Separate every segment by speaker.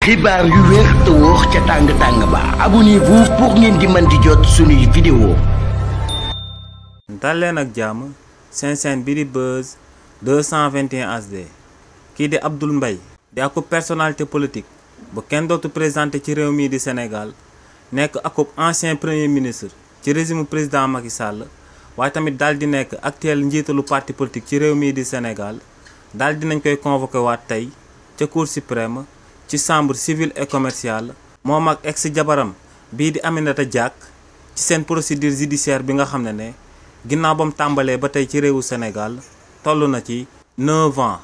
Speaker 1: xibaar yu wér te wóor ca tàng ba abonnez-vous pour ngeen di mën di jot suñuy vidéo.
Speaker 2: dal leen ak jàmm seen chaîne bi di Buzz 221 HD kii di Abdoul Mbaye di akub personnalité politique bu kenn dootu présenté ci réew mii di Sénégal nekk akub ancien premier ministre ci régime président Macky Sall waaye tamit daal di nekk actuel njiitalu parti politique ci réew mii di Sénégal daal dinañ koy convoqué waat tey ca Cour suprême ci chambre civile et commerciale moom ak ex jabaram bii di Aminata Diack ci seen procédure judiciaire bi nga xam ne ginnaaw ba mu tàmbalee ba tey ci réewu Sénégal toll na ci 9 ans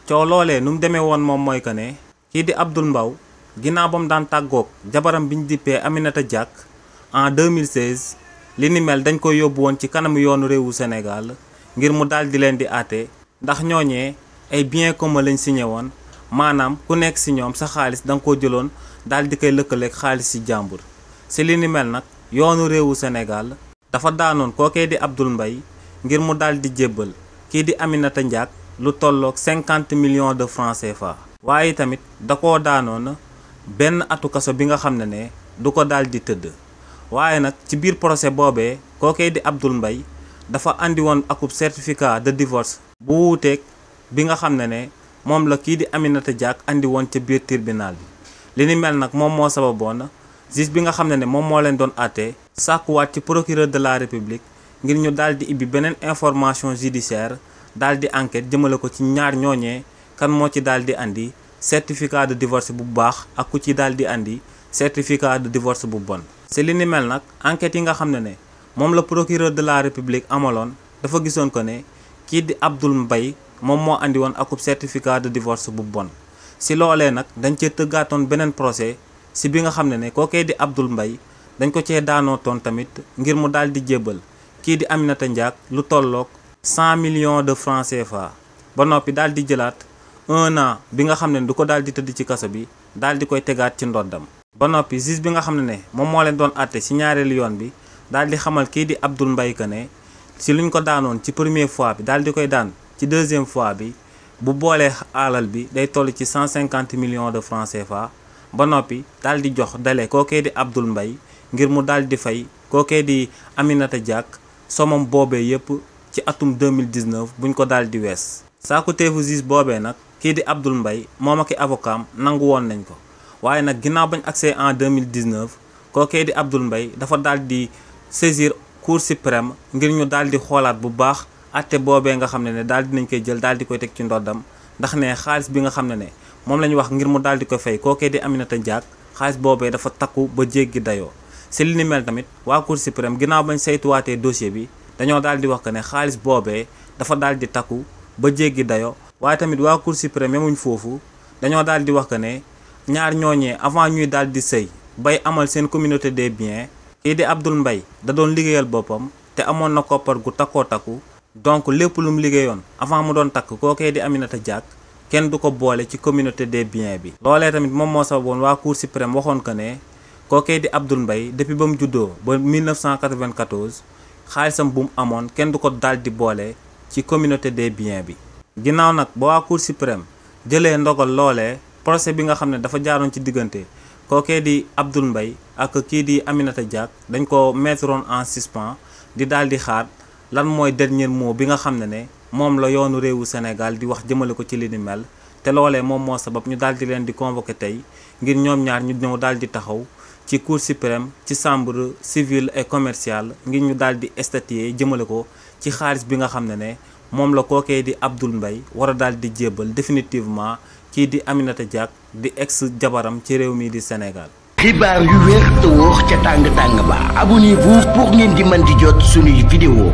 Speaker 2: coow loolee nu mu demee woon moom mooy que ne kii di Abdoul Mbaye ginnaaw ba mu daan tàggoog jabaram bi ñu dippee Aminata Diack en 2016 li ni mel dañ koy yóbbu woon ci kanamu yoonu réewu Sénégal ngir mu daal di leen di àtte ndax ñooñee ay bien commun lañ signé woon maanaam ku nekk ci ñoom sa xaalis da nga ko jëloon daal di koy lëkkaleeg xaalis ci jàmbur ci li ni mel nag yoonu réewu Sénégal dafa daanoon kookee di Abdoul Mbaye ngir mu daal di jébbal kii di Aminata Diack lu tolloog 50 millions de francs CFA. waaye tamit da koo daanoon benn atu kaso bi nga xam ne du ko daal di tëdd waaye nag ci biir procès boobee kookee di Abdoul Mbaye dafa andi woon akub certificat de divorce bu wuuteeg bi nga xam ne moom la kii di Aminata Diack andi woon ca biir tribunal bi li ni mel nag moom moo sababoon juge bi nga xam ne moom moo leen doon àtte sàkkuwaat ci procureur de la république ngir ñu daal di ibbi beneen information judiciaire daal di enquête jëmale ko ci ñaar ñooñee kan moo ci daal di andi certificat de divorce bu baax ak ku ci daal di andi certificat de divorce bu bon. ci li ni mel nag enquête yi nga xam ne moom la procureur de la république amaloon dafa gisoon ko ne kii di Abdoul Mbaye moom moo andi woon akub certificat de divorce bu bon ci loolee nag dañ cee tëggaatoon beneen procès ci bi nga xam ne kookee di Abdoul Mbaye dañ ko cee daanootoon tamit ngir mu daal di jébbal kii di Aminata Diack lu tolloog 100 millions de francs CFA ba noppi daal di jëlaat 1 an bi nga xam ne du ko daal di tëdd ci kaso bi daal di koy tegaat ci ndoddam ba noppi juge bi nga xam ne moom moo leen doon àtte ci ñaareelu yoon bi daal di xamal kii di Abdoul Mbaye que ne ci luñ ko daanoon ci première fois bi daal di koy daan ci deuxième fois bi bu boolee alal bi day toll ci 150 millions de francs CFA ba noppi daal di jox dale kookee di Abdoul Mbaye ngir mu daal di fay kookee di Aminata Diack somam boobee yépp ci atum 2019 buñ ko daal di wees saaku teefu juge boobee nag kii di Abdoul Mbaye moom ak i avocat am nangu woon nañ ko waaye nag ginnaaw bañ accès en 2019 kookee di Abdoul Mbaye dafa daal di saisir cour suprême ngir ñu daal di xoolaat bu baax atte boobee nga xam ne daal dinañ koy jël daal di koy teg ci ndoddam ndax ne xaalis bi nga xam ne moom la ñu wax ngir mu daal di ko fay kookee di Aminata Diack xaalis boobee dafa takku ba jéggi dayoo ci li ni mel tamit waa cour suprême ginnaaw bañ saytuwaatee dossier bi dañoo daal di wax que ne xaalis boobee dafa daal di takku ba jéggi dayoo waaye tamit waa cour suprême yemuñ foofu dañoo daal di wax que ne ñaar ñooñee avant ñuy daal di sëy bay amal seen communauté des biens kii di Abdoul Mbaye da doon liggéeyal boppam te amoon na koppar gu takkoo takku donc lépp lu mu liggéeyoon avant mu doon takk kookee di Aminata Diack kenn du ko boole ci communauté des biens bi. loolee tamit moom moo sababoon waa cour suprême waxoon que ne kookee di Abdoul Mbaye depuis ba mu juddoo ba 1994 xaalisam bu mu amoon kenn du ko daal di boole ci communauté des biens bi. ginnaaw nag ba waa cour suprême jëlee ndogal loolee procès bi nga xam ne dafa jaaroon ci diggante kookee di Abdoul Mbaye ak kii di Aminata Diack dañ ko mettroon en suspens di daal di xaar lan mooy dernier mot bi nga xam ne moom la yoonu réewu Sénégal di wax jëmale ko ci li ni mel te loolee moom moo sabab ñu daal di leen di convoqué tey ngir ñoom ñaar ñu ñëw daal di taxaw ci cour suprême ci chambre civile et commerciale ngir ñu daal di statuer jëmale ko ci xaalis bi nga xam ne moom la kookee di Abdoul Mbaye war a daal di jébbal définitivement kii di Aminata Diack di ex jabaram ci réew mi di Sénégal.
Speaker 1: xibaar yu wér te wóor ca tàng ba abonnez-vous pour ngeen di mën di jot suñuy vidéo.